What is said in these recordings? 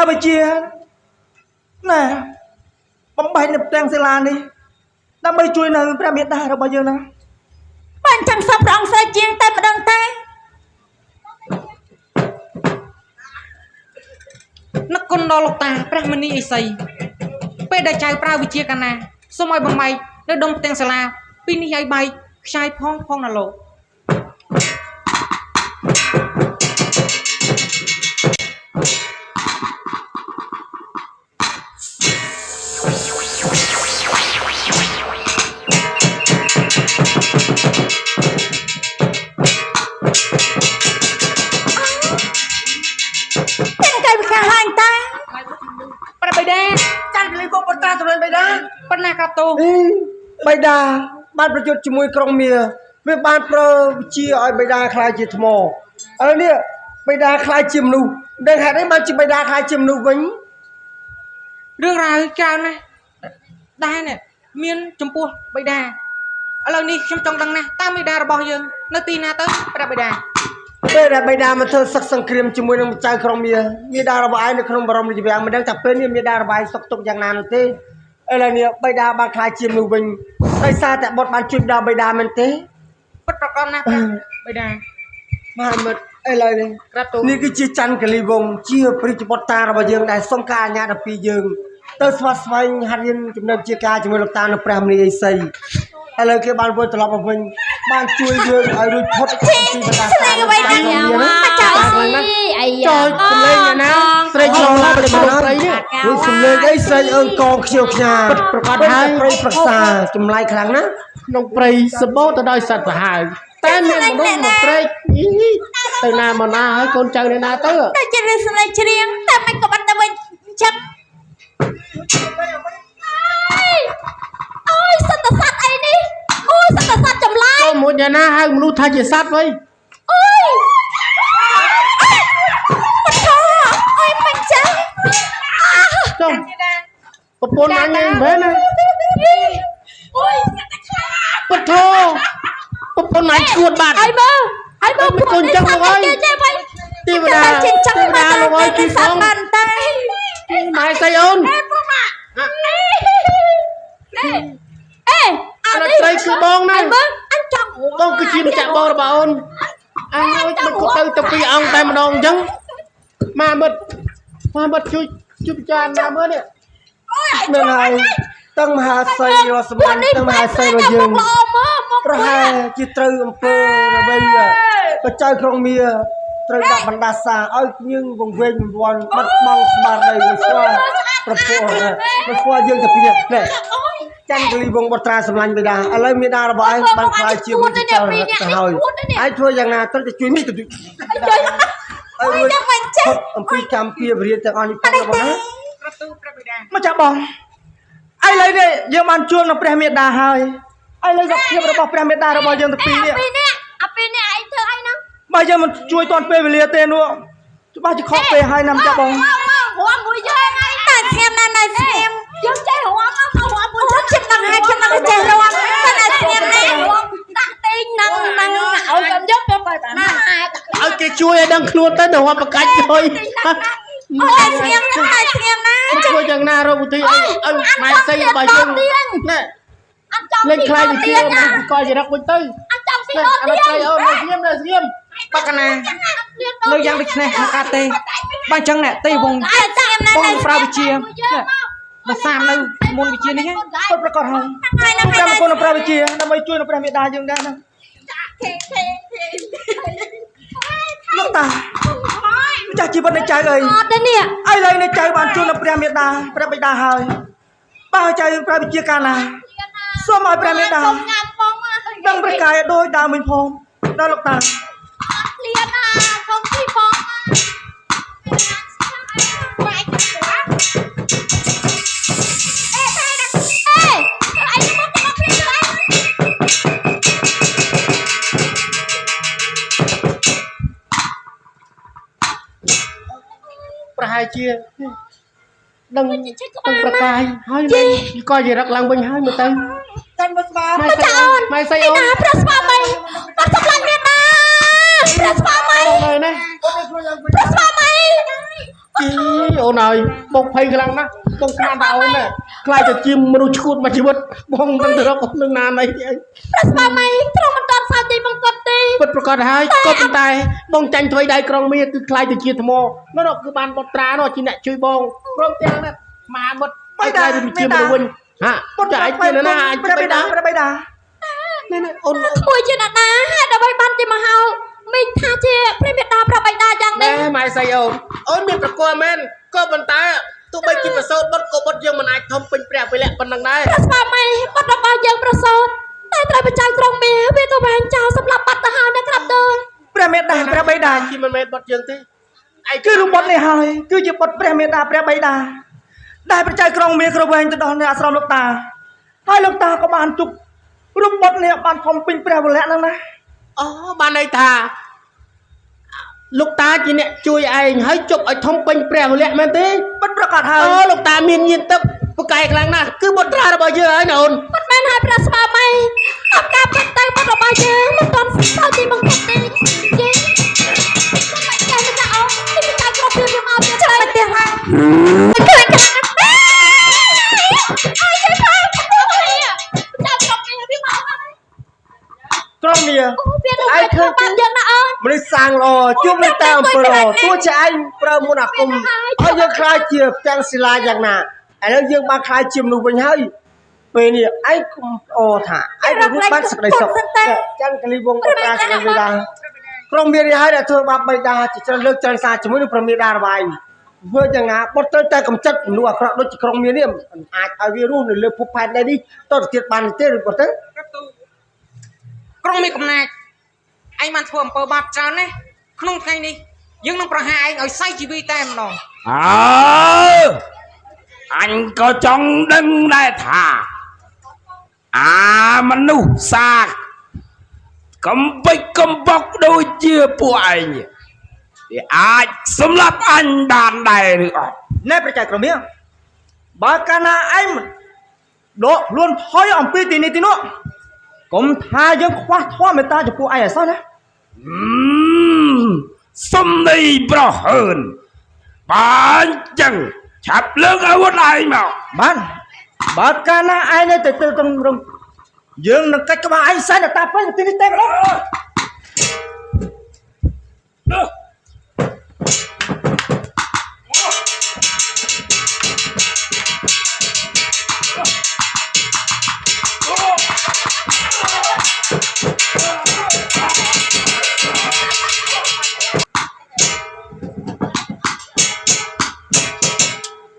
វិជាណែបំបែកនៅផ្ទាំងសិលានេះដើម្បីជួយនៅព្រះមេដារបស់យើងណា បើអញ្ចឹងសូមព្រះអង្គស្រែកជាងតែម្ដងទេ នឹកគុណដល់លោកតាព្រះមនីអេសីពេលដែលចៅប្រើវិជាកាលណាសូមឲ្យបំបែកនៅដុំផ្ទាំងសាលាពីនេះឲ្យបែកខ្ចាយផងផងណាលោក ទាំងកៃវិការហើយតា ព្រះបិតា ចន្ទលីកបតាសម្រាប់បិតា ប៉ុណ្ណាក្រាបទូល អីបៃតាបានប្រយុទ្ធជាមួយក្រុងមាវាបានប្រើវិជាឲ្យបៃតាខ្លាយជាថ្មឥឡូវនេះបៃតាខ្លាយជាមនុស្សដឹងហេតុអីបានជាបៃតាខ្លាយជាមនុស្សវិញ រឿងរ៉ាវច្រើនណាស់ដែរនេះមានចំពោះបិតាឥឡូវនេះខ្ញុំចង់ដឹងណាស់តើបិតារបស់យើងនៅទីណាទៅព្រះបិតា ពេលដែលបៃតាមកធ្វើសឹកសង្គ្រាមជាមួយនឹងចៅក្រុងមាមាតារបស់ឯងនៅក្នុងបរមរាជវាំងមិនដឹងថាពេលនេះមាតារបស់ឯងសុខទុក្ខយ៉ាងណានោះទេឥឡូវនេះបៃតាបានខ្លាយជាមនុស្សវិញដោយសារតែបុត្របានជួយដល់បៃតាមែនទេ ពិតប្រាកដណាស់ព្រះបិតា មហាមិត្តឥឡូវនេះ ក្រាបទូល នេះគឺជាច័ន្ទកលីវង្សជាព្រះរាជបុត្រារបស់យើងដែលសុំការអនុញ្ញាតដល់ពីយើងទៅស្វាស្វែងហាត់រៀនចំណេះជាការជាមួយលោកតានៅព្រះមនីអេសីឥឡូវគេបានវិលត្រឡប់មកវិញបានជួយយើងឲ្យរួចផុតពីបណ្ដា ស្លេកអ្វីហ្នឹងមកចោល ណា អីយ៉ា ចោលសំលេងអ្នកណាស្រីឆ្លងឡាប់ក្នុងព្រៃនេះ រួចសំលេងអីស្រីអើងកងខ្ជិលខ្ញា ពិតប្រាកដហើយ ព្រៃប្រឹក្សាចម្លែកខ្លាំងណាស់ ក្នុងព្រៃសម្បូរទៅដោយសត្វសាហាវតែមានមនុស្សមកព្រែកអីទៅណាមកណាហើយកូនចៅអ្នកណាទៅ តែជារឿងសម្លេងច្រៀងតែមិនក៏បាត់ទៅវិញអញ្ចឹងអូយសត្វតសត្វអីនេះអូយសត្វតសត្វចម្លែក ចូលមួយអ្នកណាហៅមនុស្សថាជាសត្វវិញ អូយអត់ខអូយមិនចឹង ចុះប្រពន្ធអញឯងមែនណា អូយសត្វតែខ្លា ពុទ្ធោប្រពន្ធអញឈួតបាត់ ឲ្យមើលឲ្យមើល មិនកូនចឹងលោកអើយ គេចេះវិញ ទេវតា តែជាចឹង ទេវតាលោកអើយ គេ ជួយផង សត្វបានតែ ម៉ែស្អីអូន អេព្រមអេអេ អានេះស្រីគឺបងណា ឲ្យមើលអញចង់ បងគឺជាម្ចាស់បងរបស់អូនអញអើយមិនក៏ទៅទៅពីអង្គតែម្ដងអញ្ចឹងម៉ាមិត្តម៉ាមិត្តជួយជួយពិចារណាមើលនេះ មែនហើយតឹងមហាសីរបស់សម្លាញ់តឹងមហាសីរបស់យើង ល្អមើលមក ប្រហែលជាត្រូវអំពើដើម្បីបច្ច័យក្រុងមាត្រូវដាក់បណ្ដាសាឲ្យយើងវង្វេងវង្វាន់បាត់បង់ស្មារតីមិនស្គាល់ប្រពន្ធមិនស្គាល់យើងទៅពីនេះនេះចន្ទកលីវងបុត្រាសម្លាញ់បិតាឥឡូវមេដារបស់ឯងបានខ្លាយជាមនុស្សចោលទៅហើយឯងធ្វើយ៉ាងណាត្រូវតែជួយនេះទៅជួយ ជួយ ឲ្យរួច យ៉ាងមិនចេះ ផុតអំពីកម្មពៀវរាជទាំងអស់នេះផងរបស់ណា ក្រាបទូលព្រះបិតា ម្ចាស់បងឥឡូវនេះយើងបានជួលនៅព្រះមេដាហើយឥឡូវសុខភាពរបស់ព្រះមេដារបស់យើងទាំងពីរនេះ អាពីរនេះអាពីរនេះឯងធ្វើអីហ្នឹង បើយើងមិនជួយទាន់ពេលវេលាទេនោះច្បាស់ជាខកពេលហើយណាម្ចាស់បង មកមករំមួយយើងហើយតែស្ងៀមណាស់ណាស្ងៀមយើងចេះរំមករំមួយយើងខ្ញុំដឹងហើយខ្ញុំដឹងចេះរំតែណាស្ងៀមណាស់ដាក់ទីងនឹងនឹងឲ្យខ្ញុំយកទៅបើតាណា ឲ្យគេជួយឲ្យដឹងខ្លួនទៅទៅរាប់ប្រកាច់ជួយ អូតែស្ងៀមណាស់តែស្ងៀមណាស់ ជួយយ៉ាងណារកវិធីឲ្យឲ្យម៉ែស្អីរបស់យើងណែ អត់ចង់ លេងខ្លាយវិជា ណា មកកចរិកវិញទៅ អត់ចង់ពី ណែ អូន អានេះស្រីអូននៅស្ងៀមនៅស្ងៀម បកណានៅយ៉ាងដូចនេះមិនកើតទេបើអញ្ចឹងអ្នកទេវង អត់ស្ងៀមណាស់ បងប្រើវិជានេះបើសាមនៅមុនវិជានេះហ៎ ពិតប្រាកដហើយ ហើយហ្នឹង ចាំគុណព្រះវិជាដើម្បីជួយនៅព្រះមេដាយើងដែរណាលោកតាម្ចាស់ជីវិតនៃចៅអី អត់ទេនេះ ឥឡូវនេះចៅបានជួលនៅព្រះមេដាព្រះបិតាហើយបើចៅប្រើវិជាការណាសូមឲ្យព្រះមេដា សុំញ៉ាំផង ដឹងព្រះកាយឲ្យដូចដើមវិញផងដល់លោកតា ឃ្លានណាសុំទីផងបែកអេតែអេអីមកមកគ្នាអី ប្រហែលជាដឹងដឹងប្រកាយហើយលេងកចរិកឡើងវិញហើយមើលទៅ ចាញ់មកស្វា ម៉ែស្អីអូនម៉ែស្អីអូន ណាព្រះស្វាមីព្រះសម្លាញ់មេតាព្រះស្វាមី នៅណា ព្រះស្វាមី ជី អូនហើយបងភ័យខ្លាំងណាស់បងស្មានថាអូនណែខ្លាចទៅជាមនុស្សឈួតមួយជីវិតបងមិនទៅរកអូននឹងណាណីទេអី ព្រះស្វាមីទ្រង់មិនទាន់សោយទីបង្គត់ទេ ពិតប្រកបហើយក៏ប៉ុន្តែបងចាញ់ថ្មីដៃក្រុងមាគឺខ្លាចទៅជាថ្មនោះគឺបានបុត្រានោះជាអ្នកជួយបងព្រមទាំងនេះមហាមិត្តឲ្យខ្លាចទៅជាមនុស្សវិញហា បុត្រា ចាឯងជាណាអាច ព្រះបិតាព្រះបិតា ណែណែអូន ក្មួយជាអ្នកណាហេតុអ្វីបានជាមហោមីងថាជាព្រះមេតាព្រះបិតាយ៉ាង ណែ នេះ ម៉ែស្អីអូនអូនមានប្រគល់មែនក៏ប៉ុន្តែទោះបីជាប្រសូតបុតក៏បុតយើងមិនអាចធំពេញព្រះវិលៈប៉ុណ្ណឹងដែរ ព្រះស្វាមីបុត្ររបស់យើងប្រសូតតែត្រូវបច្ច័យក្រុងមាវាទៅវែងចោលសម្រាប់បាត់ទៅហើយណាក្រាបទូល ព្រះមេតាព្រះបិតា ជាមិនមែនបុតយើងទេឯង គឺរូបបុត្រនេះហើយគឺជាបុត្រព្រះមេតាព្រះបិតាដែលប្រចៅក្រុងមាក្រវែងទៅដល់នៅអាស្រមលោកតាហើយលោកតាក៏បានជប់រូបបុត្រនេះបានធំពេញព្រះវលៈហ្នឹងណា អូបានន័យថាលោកតាជាអ្នកជួយឯងហើយជប់ឲ្យធំពេញព្រះវលៈមែនទេ ពិតប្រកបហើយ អូលោកតាមានញៀនទឹកពូកែខ្លាំងណាស់គឺបុត្រារបស់យើងហើយណាអូន ពិតមែនហើយព្រះស្វាមីអបការពិតទៅបុត្ររបស់យើងមិនទាន់សោយទីបង្គត់ទេយេចាំបាច់ចេះទៅអូនទីបច្ច័យក្រុងវាមកទៀតចាំមិនទៀតហើយឃើញខ្លាំងណាស់អើយចេះហើយចាំក្រុងវាមកហើយ ក្រុងនេះ អូវាទៅបានយើងណាអូន មនុស្សសាងល្អជួបនឹងតែអំពើល្អទោះជាឯងប្រើមុនអាគមឲ្យយើងខ្លាចជាផ្ទាំងសិលាយ៉ាងណាឥឡូវយើងបានខ្លាចជាមនុស្សវិញហើយពេលនេះឯងគុំអថាឯងរត់បានសក្តីសុខចន្ទកលីវងអត្រាសក្តីបិតាក្រុងមាននេះហើយដែលធ្វើបាបបិតាជាច្រើនលើកច្រើនសារជាមួយនឹងព្រះមេដារបស់ឯងធ្វើយ៉ាងណាបុតត្រូវតែកំចាត់មនុស្សអាក្រក់ដូចជាក្រុងមាននេះមិនអាចឲ្យវារស់នៅលើភពផែនដីនេះតទៅទៀតបានទេឬក៏ទៅ ប្រាប់ទូក្រុងមានកំណាចឯងបានធ្វើអំពើបាបច្រើនណាស់ក្នុងថ្ងៃនេះយើងនឹងប្រហារឯងឲ្យសៃជីវីតែម្ដង អើអញក៏ចង់ដឹងដែរថាអាមនុស្សសាកកំបិចកំបុកដូចជាពួកឯងនេះវាអាចសម្លាប់អញបានដែរឬអត់ ណែព្រះចៅក្រុមមាបើកាលណាឯងមិនដកខ្លួនថយអំពីទីនេះទីនោះកុំថាយើងខ្វះធម៌មេត្តាចំពោះឯងឲ្យសោះណា អឺមសំដីប្រហើនបើអញ្ចឹងឆាប់លើកអាវុធឯងមក បានបើកាលណាឯងនៅតែទល់ត្រង់រងយើងនឹងកាច់ក្បាលឯងសែនតាពេញទីនេះតែម្ដង នោះ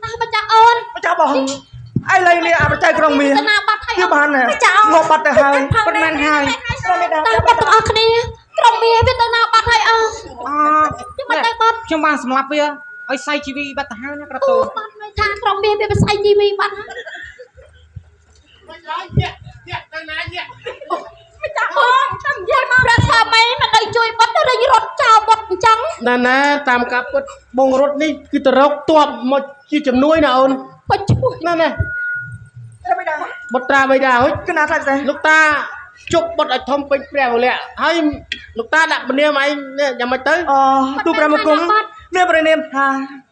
តាម្ចាស់អូន ម្ចាស់បងឯងលែងលាអាប្រចៅក្រុងមា ទៅណាបាត់ហើយ វាបាន ម្ចាស់អូន ងាប់បាត់ទៅហើយ ពិតមែនហើយ ព្រះមេដា តាបាត់ទាំងអស់គ្នាក្រុងមាវាទៅណាបាត់ហើយអូន អ ខ្ញុំមិនទៅបាត់ ខ្ញុំបានសម្លាប់វាឲ្យសៃជីវីបាត់ទៅហើយណាក្រាប អូ ទូល បាត់មិនថាក្រុងមាវាវាស្អីជីវីបាត់ហើយម្ចាស់បងតាមនិយាយមកព្រះស្វាមីមិននៅជួយបាត់ទៅរិញរត់ចោលបាត់អញ្ចឹង ណាណាតាមការពិតបងរត់នេះគឺទៅរកតបមកជាជំនួយណាអូន បាច់ជួយ ណាណា ព្រះមេដា បុត្រាបិតាហុច គឺណាថ្លៃផ្សេង លោកតាជប់បុតឲ្យធំពេញព្រះវលៈហើយលោកតាដាក់ពនាមឯងនេះយ៉ាងម៉េចទៅ អូទូព្រះមង្គលមានព្រះនាមថា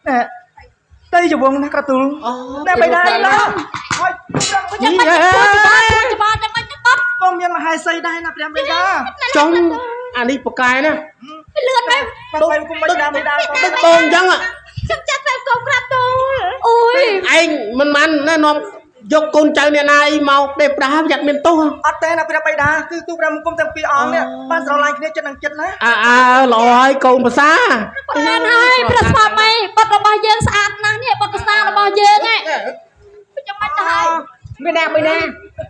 ណែតីជវងណាក្រទូល អូ ណែបិតាណាហើយទូព្រះ ចាំបាច់ជួយច្បាស់ជួយច្បាស់ចាំបាច់បាត់ ក៏មានមហេសីដែរណាព្រះមេដា ចង់អានេះប៉កែណា លឿនមែន បាទបែបគុំបិតាបិតា ដូចបងអញ្ចឹង ខ្ញុំចាត់បែបកុំក្រាបទូលអូយ ឯងមិនបានណែនាំយកកូនចៅអ្នកណាអីមកដេកផ្ដាស់យ៉ាត់មានទោស អត់ទេណាព្រះបិតាគឺទូព្រះមង្គលទាំងពីរអង្គនេះបានស្រឡាញ់គ្នាចិត្តនឹងចិត្តណា អើអើល្អហើយកូនប្រសា ប៉ុន្មានហើយព្រះស្វាមីបុត្ររបស់យើងស្អាតណាស់នេះបុត្រសារបស់យើងហ៎ខ្ញុំមិនទៅហើយ មានដែរបីណា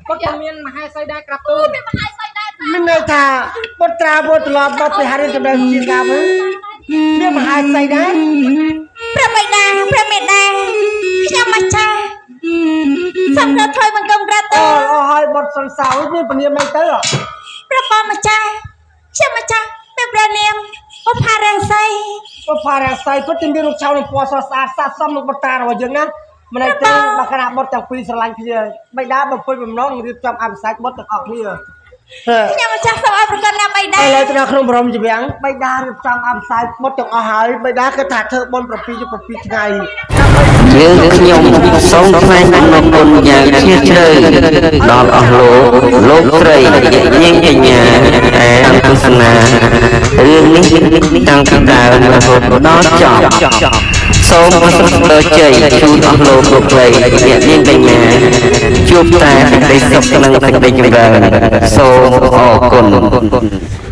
គាត់ក៏មានមហេសីដែរក្រាបទូល មានមហេសីដែរតា មានន័យថាបុត្រាវត្រឡប់មកពីហរិនចម្រើនជាកាវិញមានមហាសីដែរ ព្រះបិតាព្រះមេដាខ្ញុំម្ចាស់សូមក្រាបថ្លៃបង្គំក្រាបទូ អូ ល អស់ហើយបុត្រសង្សារមានពនាមអីទៅ ព្រះបងម្ចាស់ខ្ញុំម្ចាស់មានព្រះនាមបុប្ផារង្សី បុផារាសីពិតជាមានរូបឆៅនឹងពណ៌ស្រស់ស្អាតស័ក្តិសមនឹងបុត្រារបស់យើងណាមិនន័យទេបើគណៈបុត្រទាំងពីរស្រឡាញ់គ្នាបិតាបំពេញបំណងរៀបចំអភិសេកបុត្រទាំងអស់គ្នា ខ្ញុំម្ចាស់សូមឲ្យប្រកាន់ណាបៃតា ឥឡូវទៅដល់ក្នុងបរមជាវាំងបៃតារៀបចំអផ្សាយបុតទាំងអស់ហើយបៃតាគឺថាធ្វើបុណ្យ7 7ថ្ងៃ យើងខ្ញុំសូមថ្លែងអំណរគុណយ៉ាងជ្រាលជ្រៅដល់អស់លោកលោកស្រីនាងកញ្ញាដែលទស្សនារឿងនេះតាំងពីដើមរហូតដល់ចប់សូមប្រសិទ្ធជ័យជូនអស់លោកលោកស្រីអ្នកនាងកញ្ញាជួបតែសេចក្តីសុខនិងសេចក្តីចម្រើនសូមអរគុណ។